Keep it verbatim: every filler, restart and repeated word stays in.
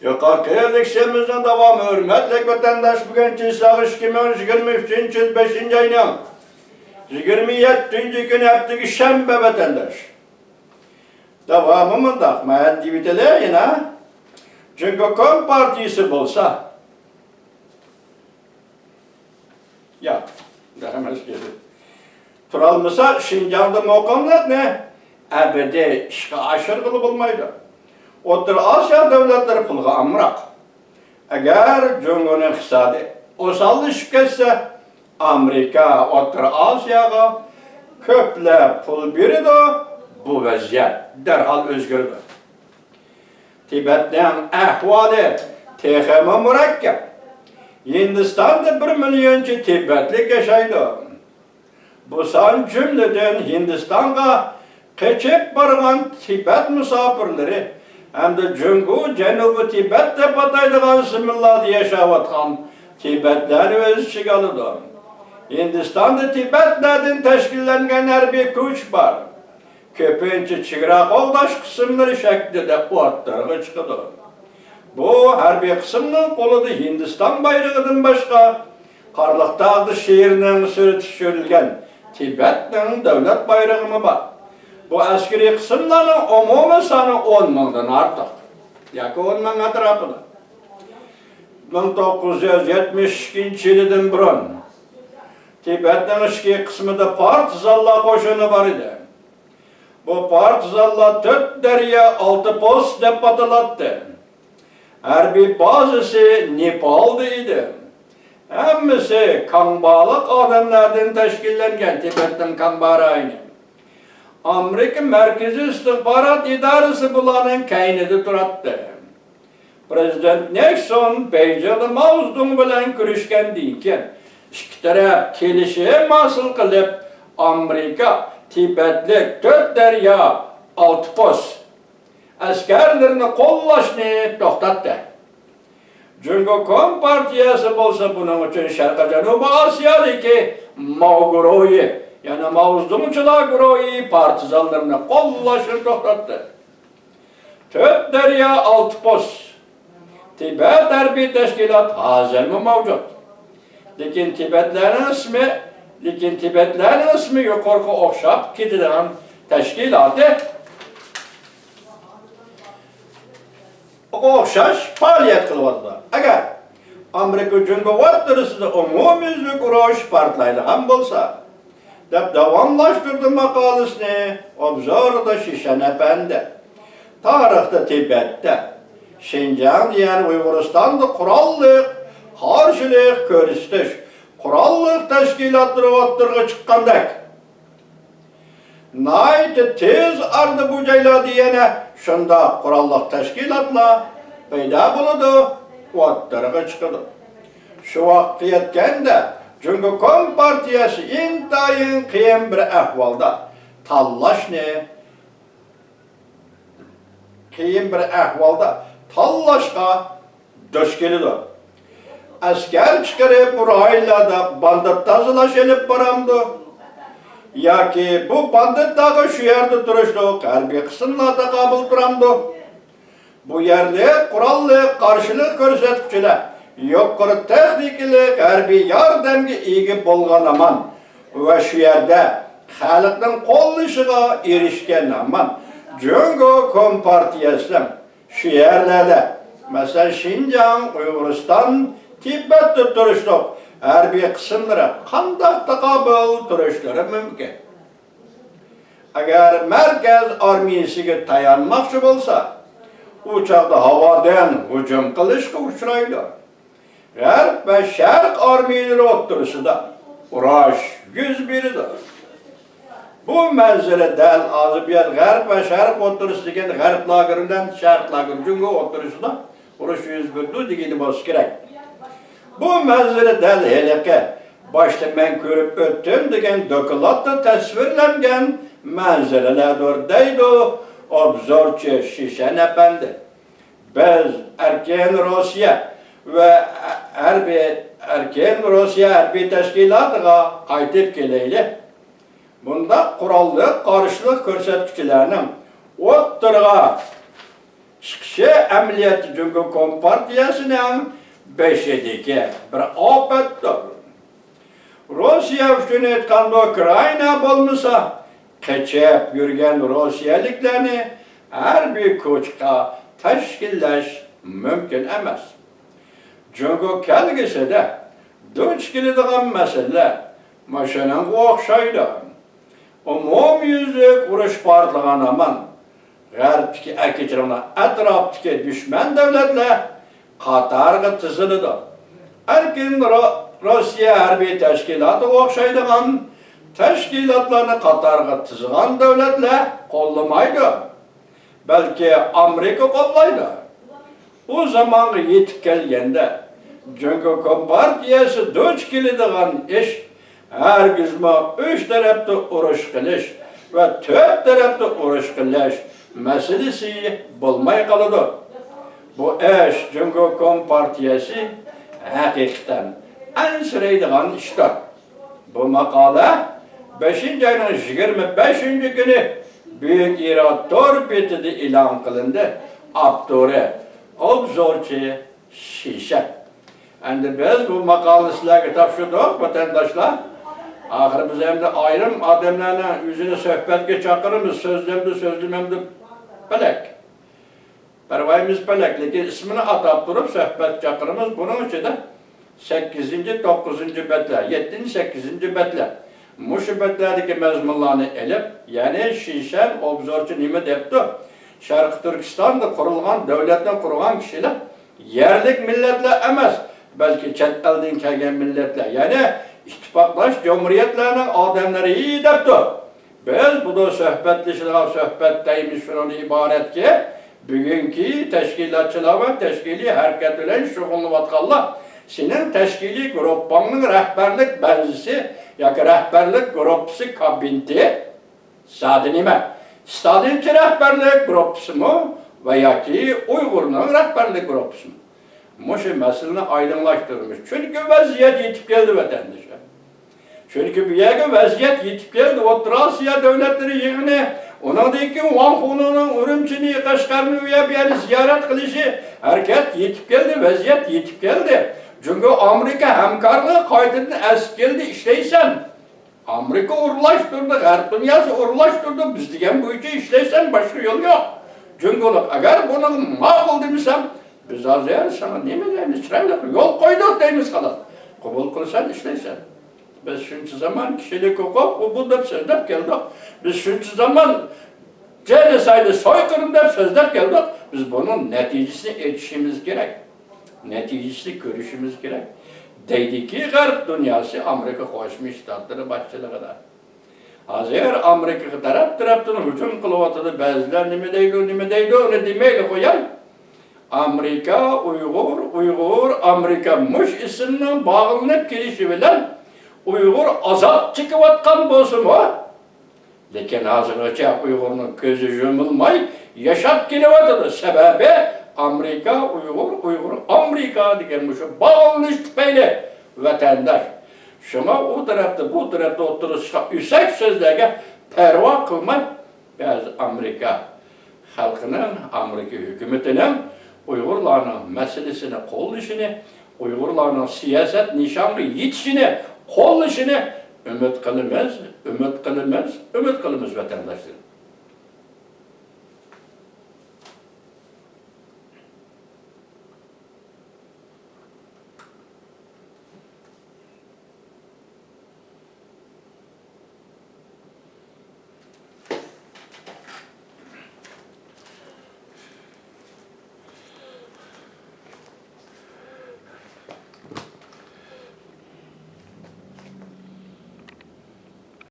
يۇقىرىقى لېكسىيەمىزنىڭ داۋامى، ھۆرمەتلىك ۋەتەنداش، بۈگۈن چىسلاغ ئىككى مىڭ يىگىرمە ئۈچىنچى يىل بەشىنچى ئاينىڭ يىگىرمە يەتتىنچى كۈنى، ھەپتىكى شەنبە، ۋەتەنداش. داۋامى مۇنداق، مەن دېۋىتىلى يەنە جۇڭگو كومپارتىيىسى بولسا، ياق، دەرمەس ئىدى. تۇرالمىسا، شىنجاڭدا مۇقىملىقنى ئەبەدىي ئىشقا ئاشۇرغىلى بولمايدۇ. ئوتتۇرا ئاسىيا دۆلەتلىرى پۇلغا ئامراق. ئەگەر جۇڭگونىڭ ئىقتىسادى ئوساللىشىپ كەتسە، ئامېرىكا ئوتتۇرا ئاسىياغا كۆپلەپ پۇل بېرىدۇ، بۇ ۋەزىيەت دەرھال ئۆزگىرىدۇ. تىبەتنىڭ ئەھۋالى تېخىمۇ مۇرەككەپ. ھىندىستاندا بىر مىليونچە تىبەتلىك ياشايدۇ. بۇ سان جۈملىدىن ھىندىستانغا قېچىپ بارغان تىبەت مۇساپىرلىرى ھەمدە جۇڭگو جەنۇبىي تىبەت دەپ ئاتايدىغان زېمىنلاردا ياشاۋاتقان تىبەتلەرنى ئۆز ئىچىگە ئالىدۇ. ھىندىستاندا تىبەتلەردىن تەشكىللەنگەن ھەربىي كۈچ بار. كۆپىنچە چېگرا قوغداش قىسىملىرى شەكلىدە ئوتتۇرىغا چىقىدۇ. بۇ ھەربىي قىسىمنىڭ قولىدا ھىندىستان بايرىقىدىن باشقا، قارلىقتاغدا شىرنىڭ سۈرىتى چۈشۈرۈلگەن تىبەتنىڭ دۆلەت بايرىقىمۇ بار. بۇ ئەسكىرىي قىسىملارنىڭ ئومۇمىي سانى ئون مىڭدىن ئارتۇق، ياكى ئون مىڭ ئەتراپىدا. مىڭ توققۇز يۈز يەتمىش ئىككىنچى يىلىدىن بۇرۇن تىبەتنىڭ ئىچكى قىسمىدا پارتىزانلار قوشۇنى بار ئىدى. بۇ پارتىزانلار تۆت دەريا ئالتە پوست دەپ ئاتىلاتتى. ھەربىي بازىسى نېپالدا ئىدى. ھەممىسى كاڭبالىق ئادەملەردىن تەشكىللەنگەن، تىبەتنىڭ كاڭبا رايونى. ئامېرىكا مەركىزىي ئىستىخبارات ئىدارىسى بۇلارنىڭ كەينىدە تۇراتتى. پىرېزىدېنت نىكسون بېيجىڭدا ماۋزېدۇڭ بىلەن كۆرۈشكەندىن كېيىن، ئىككى تەرەپ كېلىشىم ھاسىل قىلىپ، ئامېرىكا تىبەتلىك تۆت دەريا ئالتە پوست ئەسكەرلىرىنى قوللاشنى توختاتتى. جۇڭگو كومپارتىيەسى بولسا بۇنىڭ ئۈچۈن شەرقىي جەنۇبىي ئاسىيادىكى ماۋ گۇرۇھى، يەنى ماۋزېدۇڭچىلار گۇرۇھى پارتىزانلىرىنى قوللاشنى توختاتتى. تۆت دەريا ئالتە پوست. تىبەت ھەربىي تەشكىلات ھازىرمۇ مەۋجۇت. لېكىن تىبەتلەرنىڭ ئىسمى، لېكىن تىبەتلەرنىڭ ئىسمى يۇقىرىقىغا ئوخشاپ كېتىدىغان تەشكىلاتى ئوخشاش پائالىيەت قىلىۋاتىدۇ. ئەگەر ئامېرىكا جۇڭگو ئوتتۇرىسىدا ئومۇميۈزلۈك ئۇرۇش پارتلايدىغان بولسا، دەپ داۋاملاشتۇردى ماقالىسىنى ئوبزوردا شىشەن ئەپەندى. تارىختا تىبەتتە، شىنجاڭ دېگەن ئۇيغۇرىستاندا قوراللىق قارشىلىق كۆرسىتىش قوراللىق تەشكىلاتلىرى ئوتتۇرىغا چىققاندەك، ناھايىتى تېز ئارىدا بۇ جايلاردا يەنە شۇنداق قوراللىق تەشكىلاتلار پەيدا بولىدۇ، ئوتتۇرىغا چىقىدۇ. شۇ ۋاقىتقا يەتكەندە، جۇڭگو كومپارتىيەسى ئىنتايىن قىيىن بىر ئەھۋالدا تاللاشنى، قىيىن بىر ئەھۋالدا تاللاشقا دۇچ كېلىدۇ. ئەسكەر چىقىرىپ، بۇ رايونلاردا باندىت تازىلاش ئېلىپ بارامدۇ؟ ياكى بۇ باندىتلارغا شۇ يەردە تۇرۇشلۇق ھەربىي قىسىملار تاقابىل تۇرامدۇ؟ بۇ يەرلىك قوراللىق قارشىلىق كۆرسەتكۈچىلەر يۇقىرى تېخنىكىلىق ھەربىي ياردەمگە ئىگە بولغان ھامان ۋە شۇ يەردە خەلقنىڭ قوللىشىغا ئېرىشكەن ھامان جۇڭگو كومپارتىيەسىنىڭ شۇ يەرلەردە، مەسىلەن، شىنجاڭ، ئۇيغۇرىستان، تىبەتتە تۇرۇشلۇق ھەربىي قىسىملىرى قانداق تاقابىل تۇرۇشلىرى مۇمكىن؟ ئەگەر مەركەز ئارمىيەسىگە تايانماقچى بولسا، ئۇ چاغدا ھاۋادىن ھۇجۇم قىلىشقا ئۇچرايدۇ. غەرب ۋە شەرق ئارمىيەلىرى ئوتتۇرىسىدا ئۇرۇش يۈز بېرىدۇ. بۇ مەنزىرە دەل ھازىر بۇ يەر غەرب ۋە شەرق ئوتتۇرىسىدا دېگەن، غەرب لاگېرى بىلەن شەرق لاگېرى، جۇڭگو ئوتتۇرىسىدا ئۇرۇش يۈز بېرىدۇ دېگىنى بولسا كېرەك. بۇ مەنزىرە دەل ھېلىقى باشتا مەن كۆرۈپ ئۆتتۈم دېگەن دوكلاتتا تەسۋىرلەنگەن مەنزىرىلەردۇر، دەيدۇ ئوبزورچى شىشەن ئەپەندى. بىز ئەركىن روسىيە ۋە ھەربىي، ئەركىن روسىيە ھەربىي تەشكىلاتىغا قايتىپ كېلەيلى. بۇنداق قوراللىق قارشىلىق كۆرسەتكۈچىلەرنىڭ ئوتتۇرىغا چىقىشى ئەمەلىيەتتە جۇڭگو كومپارتىيەسىنىڭ بېشىدىكى بىر ئاپەتتۇر. روسىيە ئۈچۈن ئېيتقاندا، ئۇكرائىنا بولمىسا، قېچىپ يۈرگەن روسىيەلىكلەرنى ھەربىي كۇچقا تەشكىللەش مۇمكىن ئەمەس. جۇڭگو كەلگۈسىدە دۇچ كېلىدىغان مەسىلىلەر مۇشۇنىڭغا ئوخشايدۇ. ئومۇميۈزلۈك ئۇرۇش بارلىغان ھامان غەربتىكى ئەكىچىرىڭلار، ئەتراپتىكى دۈشمەن دۆلەتلەر قاتارغا تىزىلىدۇ. ئەركىن رو-، روسىيە ھەربىي تەشكىلاتىغا ئوخشايدىغان تەشكىلاتلارنى قاتارغا تىزغان دۆلەتلەر قوللىمايدۇ. بەلكى ئامېرىكا قوللايدۇ. ئۇ زامانغا يېتىپ كەلگەندە، جۇڭگو كومپارتىيەسى دۇچ كېلىدىغان ئىش ھەرگىزمۇ ئۈچ تەرەپتە ئۇرۇش قىلىش ۋە تۆت تەرەپتە ئۇرۇش قىلىش مەسىلىسى بولماي قالىدۇ. بۇ ئىش جۇڭگو كومپارتىيەسى ھەقىقەتەن ئەنسىرەيدىغان ئىشتۇر. بۇ ماقالە بەشىنچى ئاينىڭ يىگىرمە بەشىنچى كۈنى بۈيۈك ئىران تور بېتىدە ئېلان قىلىندى. ئاپتورى ئوبزورچى شىشەن. ئەمدى بىز بۇ ماقالىنى سىلەرگە تاپشۇردۇق، ۋەتەنداشلار. ئاخىر بىز ئەمدى ئايرىم ئادەملەرنى ئۆزىنى سۆھبەتكە چاقىرىمىز، سۆزلەمدۇ، سۆزلىمەمدۇ، پەلەك. پەرۋايىمىز پەلەك، لېكىن ئىسمىنى ئاتاپ تۇرۇپ سۆھبەت چاقىرىمىز. بۇنىڭ ئىچىدە سەككىزىنچى، توققۇزىنچى بەتلەر، يەتتىنچى، سەككىزىنچى بەتلەر. مۇشۇ بەتلەردىكى مەزمۇنلارنى ئېلىپ، يەنى شىشەن ئوبزورچى نېمە دەپتۇ؟ شەرقىي تۈركىستاندا قۇرۇلغان دۆلەتنى قۇرغان كىشىلەر يەرلىك مىللەتلەر ئەمەس، بەلكى چەت ئەلدىن كەلگەن مىللەتلەر، يەنى ئىتتىپاقداش جۇمھۇرىيەتلەرنىڭ ئادەملىرى دەپتۇ. بىز بۇدا سۆھبەتلىشىدىغان سۆھبەت دەيمىز شۇنىڭدىن ئىبارەتكى، بۈگۈنكى تەشكىلاتچىلار ۋە تەشكىلىي ھەرىكەت بىلەن شۇغۇللىنىۋاتقانلار، سېنىڭ تەشكىلىي گۇرۇپپاڭنىڭ رەھبەرلىك بەنزىسى ياكى رەھبەرلىك گۇرۇپپىسى، كابىنېتى زادى نېمە؟ ستالىنچى رەھبەرلىك گۇرۇپپىسىمۇ ۋە ياكى ئۇيغۇرنىڭ رەھبەرلىك گۇرۇپپىسىمۇ؟ مۇشۇ مەسىلىنى ئايدىڭلاشتۇرىمىز. چۈنكى ۋەزىيەت يېتىپ كەلدى، ۋەتەندىشىم. چۈنكى بۇ يەرگە ۋەزىيەت يېتىپ كەلدى. ئوتتۇرا ئاسىيا دۆلەتلىرى يىغىنى، ئۇنىڭدىن كېيىن ۋاڭ خۇنۇڭنىڭ ئۈرۈمچىنى، قەشقەرنى، ئۇ يەر بۇ يەرنى زىيارەت قىلىشى، ھەرىكەت يېتىپ كەلدى، ۋەزىيەت يېتىپ كەلدى. جۇڭگو ئامېرىكا ھەمكارلىقى قايتىدىن ئەسلىگە كەلدى، ئىشلەيسەن. ئامېرىكا ئورۇنلاشتۇردى، غەرب دۇنياسى ئورۇنلاشتۇردى، بىز دېگەن بويىچە ئىشلەيسەن، باشقا يول يوق. جۇڭگولۇق، ئەگەر بۇنىڭغا ماقۇل دېمىسەم، بىز ھازىر ساڭا نېمە دەيمىز، چىرايلىق يول قويدۇق دەيمىز، خالاس. قوبۇل قىلساڭ ئىشلەيسەن. بىز شۇنچە زامان كىشىلىك ھوقۇق، ئۇ بۇ دەپ سۆزلەپ كەلدۇق. بىز شۇنچە زامان جېنوسايد، سويقىرىم دەپ سۆزلەپ كەلدۇق. بىز بۇنىڭ نەتىجىسىنى ئېيتىشىمىز كېرەك. نەتىجىسىنى كۆرۈشىمىز كېرەك. دەيدىكى، غەرب دۇنياسى ئامېرىكا قوشما شتاتلىرى باشچىلىقىدا. ھازىر ئامېرىكىغا تەرەپ-تەرەپتىن ھۇجۇم قىلىۋاتىدۇ. بەزىلەر نېمە دەيدۇ، نېمە دەيدۇ، ئۇنى دېمەيلى قوياي. ئامېرىكا، ئۇيغۇر، ئۇيغۇر، ئامېرىكا مۇش ئىسىمنىڭ باغلىنىپ كېلىشى بىلەن ئۇيغۇر ئازاب چېكىۋاتقان بولسىمۇ، لېكىن ھازىرغىچە ئۇيغۇرنىڭ كۆزى يۇمۇلماي ياشاپ كېلىۋاتىدۇ. سەۋەبى، ئامېرىكا، ئۇيغۇر، ئۇيغۇر، ئامېرىكا دېگەن مۇشۇ باغلىنىش تۈپەيلى، ۋەتەنداش. شۇڭا ئۇ تەرەپتە، بۇ تەرەپتە ئوتتۇرىغا چىققان ئۆسەك سۆزلەرگە پەرۋا قىلماي، بەزى ئامېرىكا خەلقىنىڭ، ئامېرىكا ھۆكۈمىتىنىڭ ئۇيغۇرلارنىڭ مەسىلىسىنى قوللىشىنى، ئۇيغۇرلارنىڭ سىياسەت نىشانغا يېتىشىنى قوللىشىنى ئۈمىد قىلىمىز، ئۈمىد قىلىمىز، ئۈمىد قىلىمىز، ۋەتەنداشلىرىم.